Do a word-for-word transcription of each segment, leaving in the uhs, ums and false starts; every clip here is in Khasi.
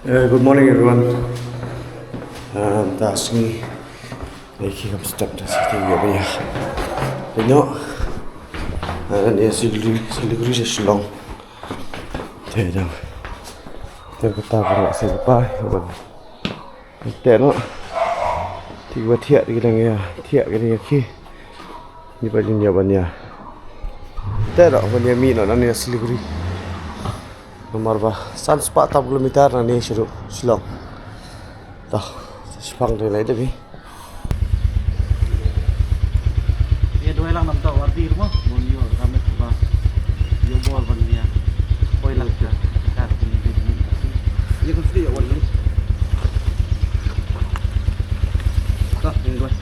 Uh, good morning, everyone. Um, ta sngi. Ngi ki kam step ta sngi ïa ba ïa. Ino. Uh, ngi Siliguri, Siliguri sha Shillong. Te dang. Te kata ba la se pa. Te no. Ti ba thiah ti dang ïa. Thiah ki dang ïa ki. Ni ba jin ïa ban ïa. Te no ban ïa mi no ngi Siliguri. Namar ba san spah tam kilometer nangne sha Shillong. Dah, shipang dei lai dei. Ïa duwai lang namar ta Wardi ruh mo. Mun ïoh ramit ba ïoh bor ban ïa. Poi lak ka. Ïa kan sdi ïa Wardi. Dah, ïa duwai.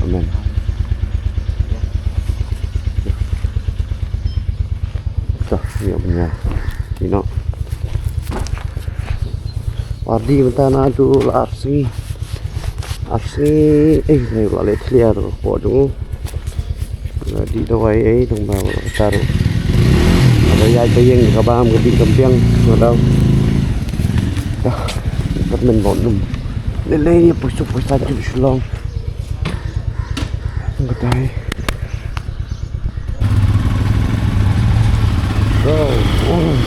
Amen. Sa, ïa, bnya. Ino. Wardi mynta na tu la ar sngi. Ar sngi, eh, ngi la leh thlia tu, po tu. La dih dawai, eh, tang ba la taruh. Ada ïa ka ïing ka bam ka dih ka biang, nga dau. Dah, kat men bau num. Lele ïa pusu pusa tu Shillong. Ang katai. Go. Oh.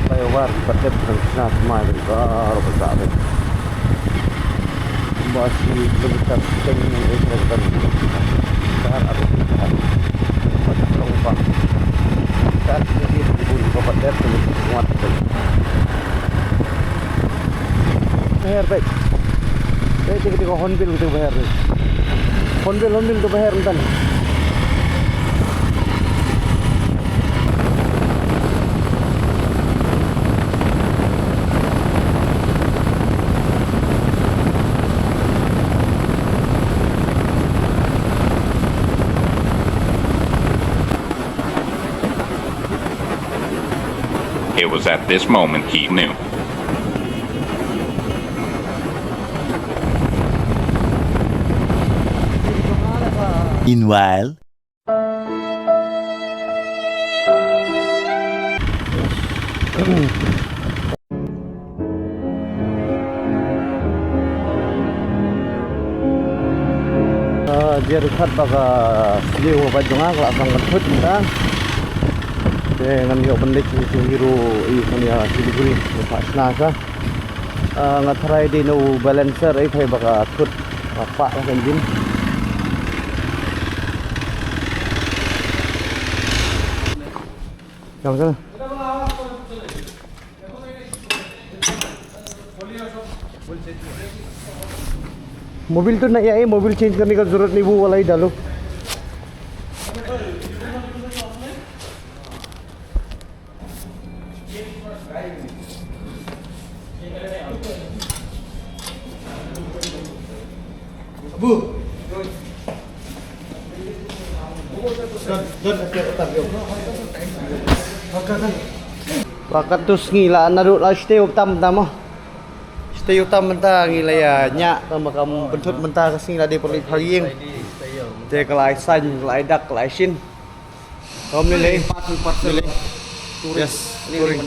Flyover, patep kan sna smai, baru besar. Masih belum kita setengah ni, kita akan besar atau tidak. Macam lompat. Kita sendiri di bulu papat dep, belum kuat. Her baik. Eh, tiga tiga Hornbill tu baher ni. Hornbill, Hornbill tu baher entan. It was at this moment he knew. Meanwhile. Ah, jer khat ba ka sniew ba jong nga ka la sdang ban thut mynta. Te ngan ïoh ban leit sha Hero, i, ngan ïa Siliguri, ïa pha sna sa. Ah, nga tharai dei na u balancer, i, thai ba ka thut, ka pah la ka engine. Jam sana. Mobil tu na ïa, eh, mobil change karne ka zarurat nahi, wo wala hi dalo. Ba katto sngi la naduh la sdei u tam tam mo. Sdei u tam mynta ngi la ïa ñiah tang ba kam bynthut mynta ka sngi la dei pyrleit phar ïing. Te ka la ai saiñ, ka la ai dak, ka la ai shin. Om lei lei. Lei lei. Yes, touring.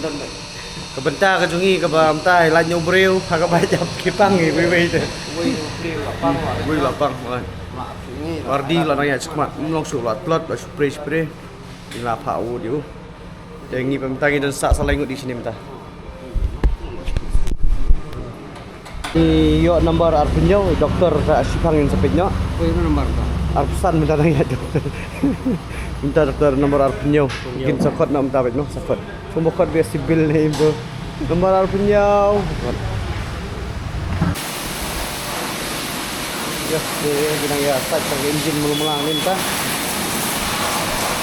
Ka bynta ka jong ngi kaba mynta i la ñiew briew ha kaba ïap ki pang i wei wei te. Wei la pang. Ardi la nang ïa chakmat, ym long shuh la tlot, la shu pre shu pre. I la pha u di u. Te ngi pynta ngi don sa sa lai ngut di sini mynta. Ngi ïoh number arphew hynñiew, doktor sa shipang in sa peit noh. Oi, number ba. Arphew san mynta dang ïa doktor. Mynta doktor number arphew hynñiew. Kin sa khot noh mynta peit noh, sa khot. Kumba khot biang civil ne imbo. Number arphew hynñiew. Yes, te ngi nang ïa start ka engine mulu mula ngin ta.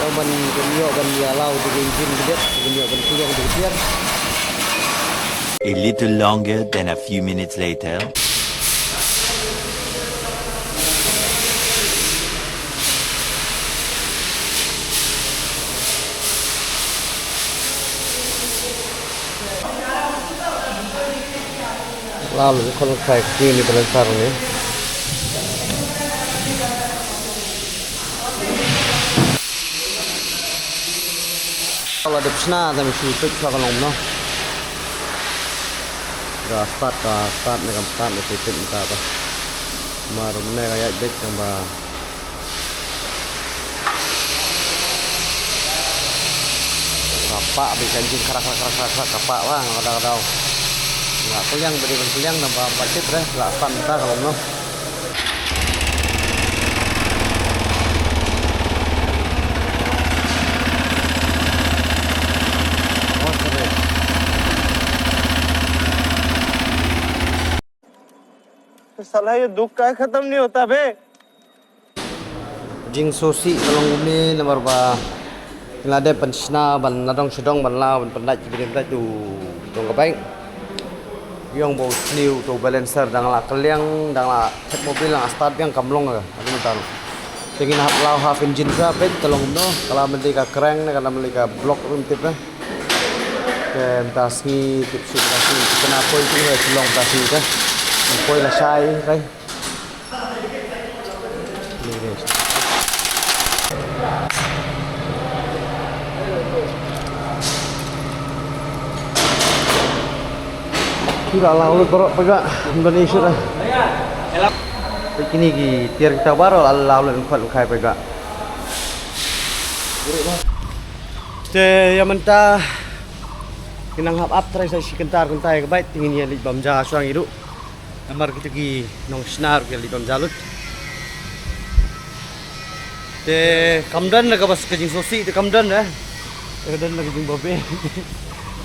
Ïa ban kin ïoh ban ïa law ka engine ka dep, kin ïoh ban clear ka tiar. A little longer than a few minutes later. Law leh khon khai kini balancer ni. La dep shna da mi shi pek sa ka long no. Ka start, ka start ne kam start ne shi pek mynta ba. Mar ne ka ïa bek tang ba. Ka pah bad ka engine krak krak krak krak krak ka pah ba nga daw daw. Nga kuliang bad ka kuliang namba empat tip deh la san ta kalau no. साला ये दुख का खत्म नहीं होता बे। Jingsngewsih ka long kumne namar ba ngi la dep ban shna ban la dong sha dong ban la ban pyndait ki bym dait u dong ka bike. Ïong ba u sniew uto u balancer dang la kylliang dang la thep mobil dang la start biang kam long ka. Adu mynta te ngin hap law half engine ka peit ka long kumno ka la mynta ka crank ne ka la mynta ka block rum tip ne. Te mynta sngi tip shu mynta sngi kena poi tu ka long mynta sngi ka. Poi la shai kai. Ki la law lut baroh paidbah, ym don issue dah. Te kine ki tiar kita baroh la law lut lyngkhot lyngkhai paidbah. Te ïa mynta ngi nang hap ap trai sa shi kynta ar kynta ïa ka bike te ngin ïa leit bam ja shuwa ngi duh. Namar kita ki nongshna ruh ki la leit bam ja lut. Te kam don la ka bas ka jingsngewsih te kam don eh. Te ka don la ka jingbabe.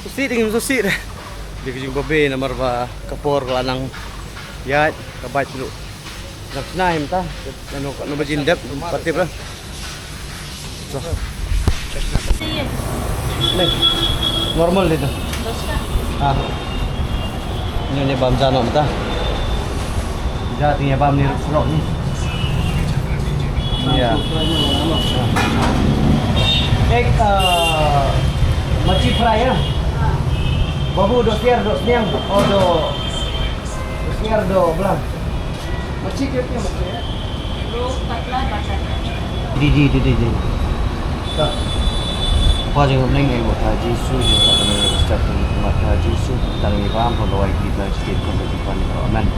Sngewsih te ngim sngewsih eh. Te ka jingbabe namar ba ka por ka la nang ïaid ka bike ruh. Dang shna hi mynta. Nano nano ba jin dep pat tip eh. Normal dei to. Ha. Ni ni bam ja noh mynta. Ja te ngi bam ni surok ni. Ya. Ek, uh, machi fry ya. Babu do siar do sniang. Oh do. Do siar do belang. Machi ke pia machi ya. Di di di di di. Ka. Pa jingmut ning ïa u Kpa Jisu, jingmut ning ïa u Kpa Jisu, tang ïa ba pynlong ïa ki ba jied kum ba jingpynlong. Amen.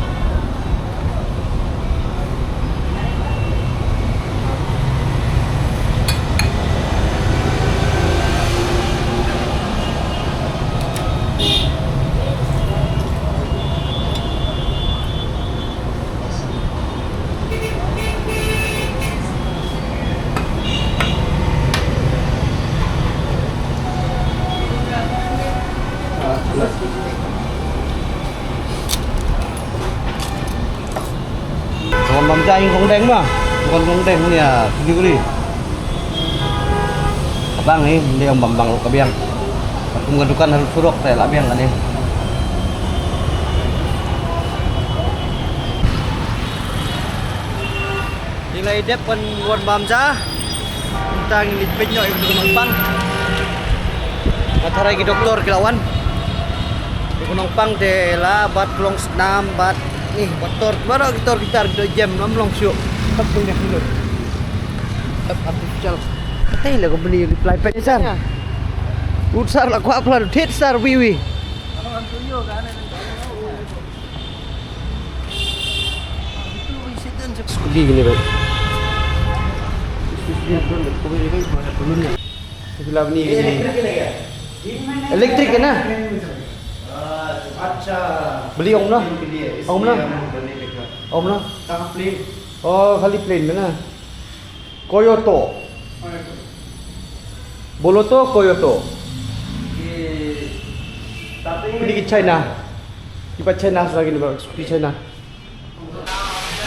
Ka wan bam ja ïing kong deng ma. Ka wan kong deng nia delivery. Ka bang hi, ym dei ong bam bang ruh ka biang. Kum ka dukan ha surok te la biang kane. Ai dep wan wan bam ja. Tang ni peit noh ïa u nongpang. Nga tharai ki doktor ki la wan. Ïa u nongpang te la bat klong snam bat ni bat tor. Baroh ki tor ki tar ki jem lam long shuh. Tap pun ïa ki lut. Tap artificial. Te la ko beli reply peit sar. Ut sar la kwah plan tit sar wi wi. Scooty kine ba. Scooty kine ba. Electric hai na? Beli om na? Om na? Om na? Oh, khali plain na. Kyoto. Boloto, Kyoto. Kine ki China. Kiba China sa kine ba, ki China.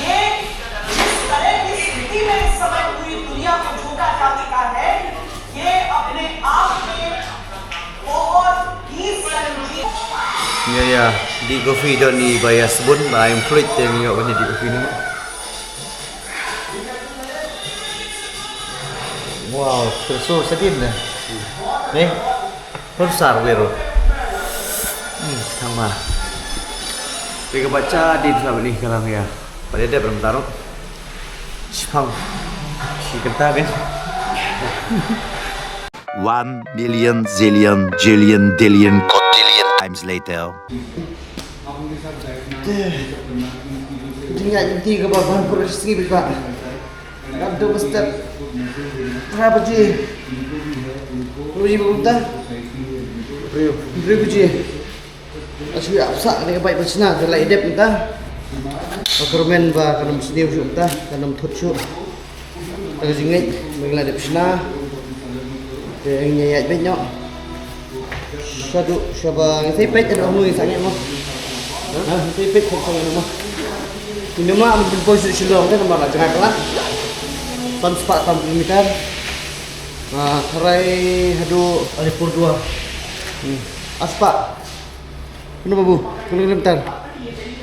ये इस तरह की स्थिति में इस समय पूरी दुनिया को झोंका क्या दिखा है, ये अपने आप में बहुत ही संजीव Ïa, ïa, dih kopi don i ba ïa sbun, ba ai ym khluit te ngi ïoh ban ïa dih kopi noh. Wow, terus sedin ne. Ne? Pun sar wiru. Hmm, tang ma. Te ka bacha di sa bani ka lang ïa. Pada dep ram taruh. Shipang. Shi kenta kan. One million zillion jillion dillion cotillion times later. Jingïaid lynti kaba ban pura sngi bad ba. Ngam dei ban step. Phra baje. Phra baje ba kumta. Phra baje. Nga shu ïa psa kane ka bike ban shna, te la ïa dep mynta. Ba kyrmen ba kan ym sniew shuh mynta, kan ym thut shuh. Te ka jingngeit ba ngi la dep shna. Te ngi ïaid beit noh. Shaduh shaba ngi sa peit, haduh hangno ngi sa ngeit mo. Ha, ngi sa peit, ngi sa ngeit mo. Ngi ma am pynpoi sha Shillong te namar la jngai palat. San spah tam kilometer. Ah, tharai haduh Alipurduar. Hmm. Ar spah. Kumno babu? Kumno kilometer?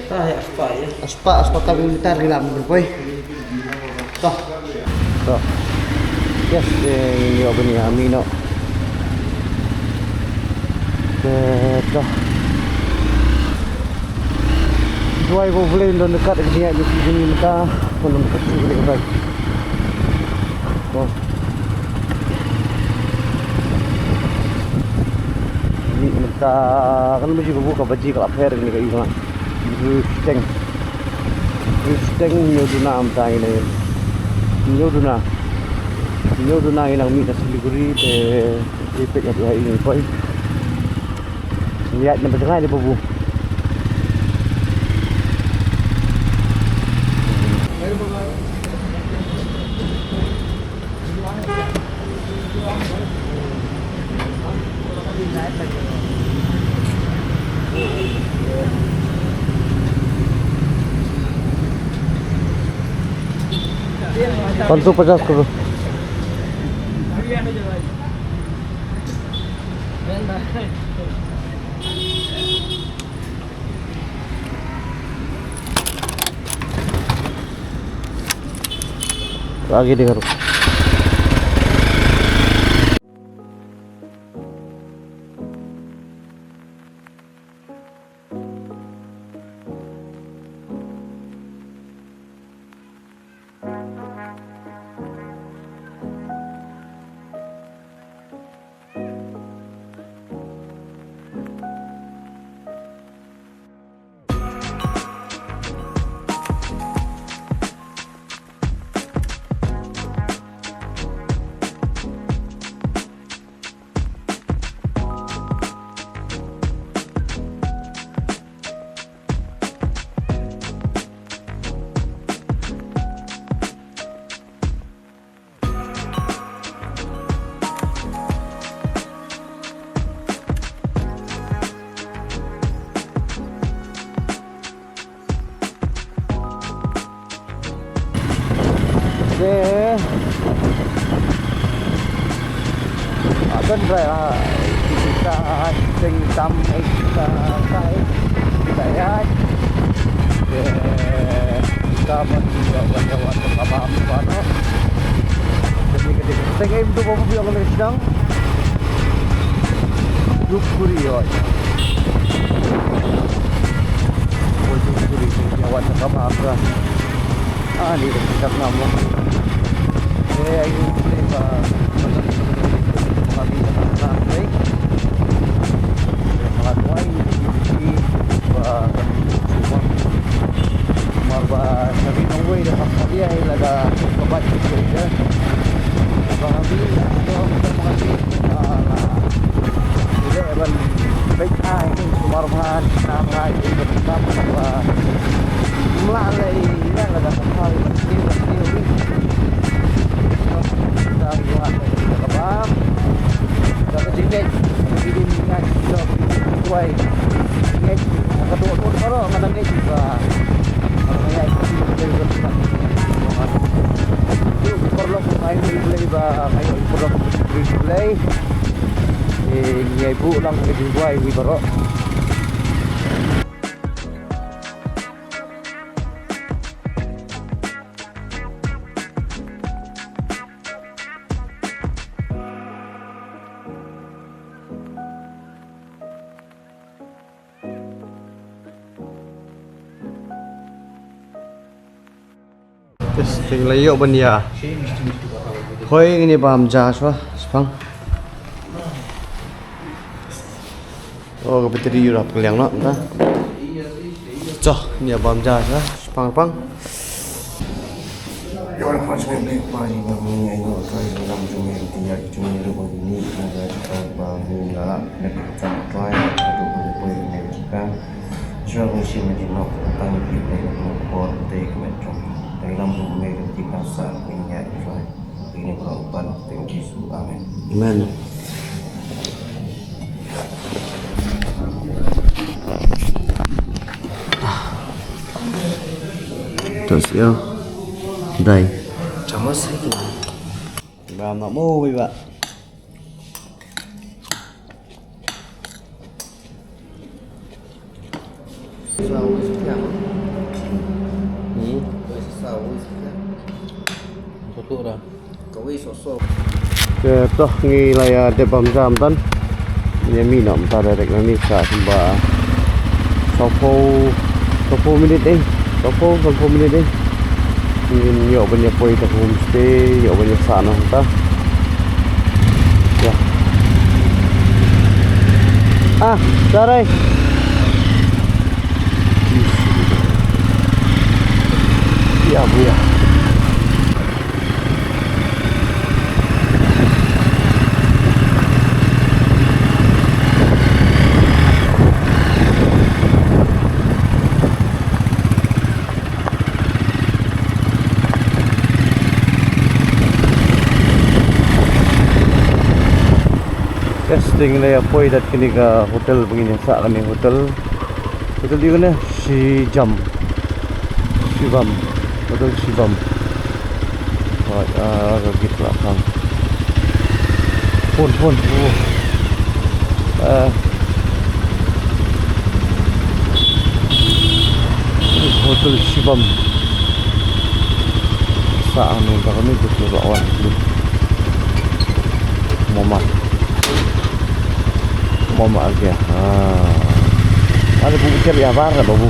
Tah, ïa, ar spah, ïa. Ar spah, ar spah tam kilometer ngi la pynpoi. Tah. Tah. Yes, eh, ïa bani ami no. Eh, tah. Duwai ba U Blei un don ryngkat ïa ka jingïaid lynti jong ngi mynta. Ba un don ryngkat ïa ka jingïaid. Tah. Ni mynta kan baji babu ka baji ka la pher ni ka ïa. Briew shiteng. Briew shiteng hynñiew duna mynta ngi ne. Hynñiew duna. Hynñiew duna ngi nang mih na Siliguri te, te peit ïa ïa ngi poi. Ïaid na ba jngai de babu. पाँच सौ पचास करो। आगे दिखा दो। Te. Ah, don drai, ah, kita sing tam, kita kai, kita ya. Te, kita ban, ban, ban, ban, ban, Teng em tu babu biang le sdang. Dup kuri oi. Oi, dup kuri, oi, awan ka ba ka. Ah, ni ka kita nama. Eh, ayu play ba. Kami tak play. Mga tuwai, ba, Mar ba, sabi nong wei da ka phalia hi la da ka bat ki tu ja. Ba ha bi, to, to, ma ka ti, ah, ila ban bek ai, sumar ma, na ma, ila ban ba, ba, mla lai, ila la da ka phalia, ba, ki, ba, ki, wi. Da, wi, wa, ka ba. Ka jingngeit, ka jingngeit, ka jingngeit, ka jingngeit, ka jingngeit, ka jingngeit, ka jingngeit, ka jingngeit, ka jingngeit. Paralok, ai ni Blei ba, ai paralok Blei. Eh, ngi ai buh lang ka jingduwai wi baroh. Testing la ïoh ban ïa. Hoi, ngin ïa bam ja shuwa, shipang. Oh, ka battery ïa rap ka liang noh, ta. Choh, ngin ïa bam ja shuwa, shipang, shipang. Amen. Terus ya. Dai. Ba ma mo wi ba. Hmm. Satu dah. Te toh ngi la ïa dep bam jam tan. Ïa mi nam ta direct na ni sa sumba. Sawphew, sawphew minit eh. Sawphew, sawphew minit eh. Ngin ïoh ban ïa poi ta homestay, ïoh ban ïa sah noh ta. Ïa. Ah, sarai. Ïa, bu ïa. Testing, la ïa poi da kane ka hotel, ba ngin ïa sah kane hotel. Hotel ïa kane Shijam. Shibam. Hotel Shibam. Right, ah, ka git la khang. Phone, phone. Oh. Ah. Hotel Shibam. Sa anu ka ni tu tu lawan. Mama. Mama age. Ha. Ada buku cari abar lah babu.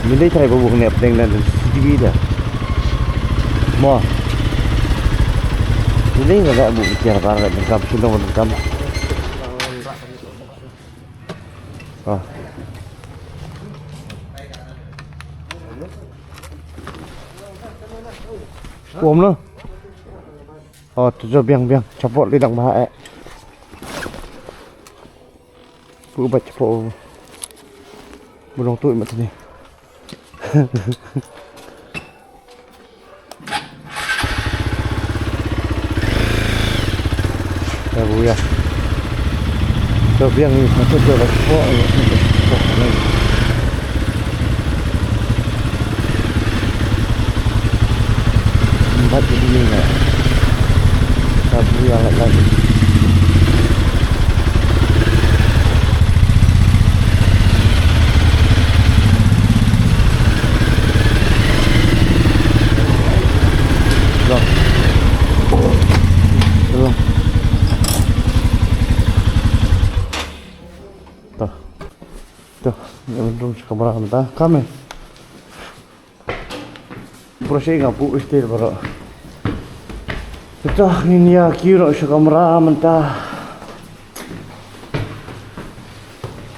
Mili try ba buh ne pdeng dan C C T V da. Mo. Mili ba da buh kiar bar da kam sino ba kam. Ah. Kuam lo. Oh, tu jo biang biang. Chapot li dang ba eh. Pu ba chapo. Bu long tu mat ni. Ya bu ya. Tu biang ni satu tu ba chapo. Empat jadi ni ya. Sabu yang lain. Ïa ban rung sha kamra mynta. Kame. Bro, shi nga buh stil bro. Kita ngin ïa kiew noh sha kamra mynta.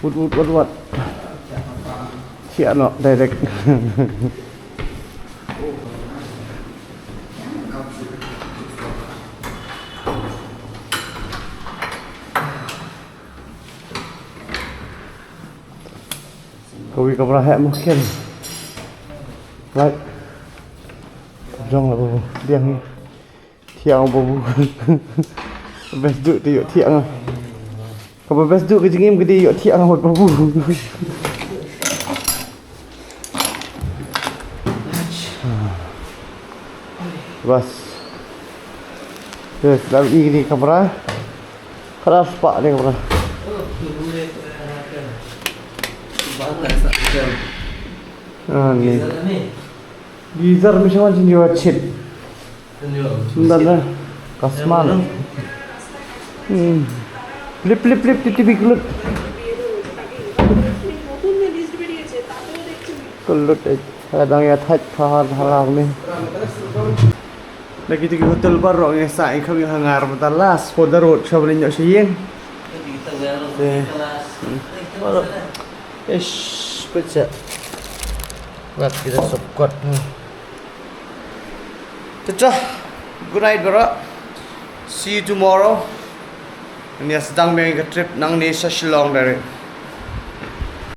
Wut wut wut wut. Siap noh direct. Kawi kamra heh mungkin. Right. Jong lah babu. Dia ni. Thiang babu. Best duh ti ïoh thiang. Kaba best duh ka jingim ka dei ïoh thiang babu. Bas. Yes, lam i ni kamra. Khadar spah ni kamra. Ah, ni. Geyser mi sha wan jin ïoh chit. Nda da. Kasman. Hmm. Plip plip plip ti ti bi kulut. Kulut eh. Kadang ïa thait pahar halang ni. Na kita ki hotel baroh ngi sa ïa kham ïa hangar mynta last for the road sha bani nyok sha ïing. Te. Hmm. Baroh. Ish, pecah. Wat kita sokot. Te cha. Good night baroh. See you tomorrow. Ngi ïa sdang biang ka trip nangne sha Shillong direct.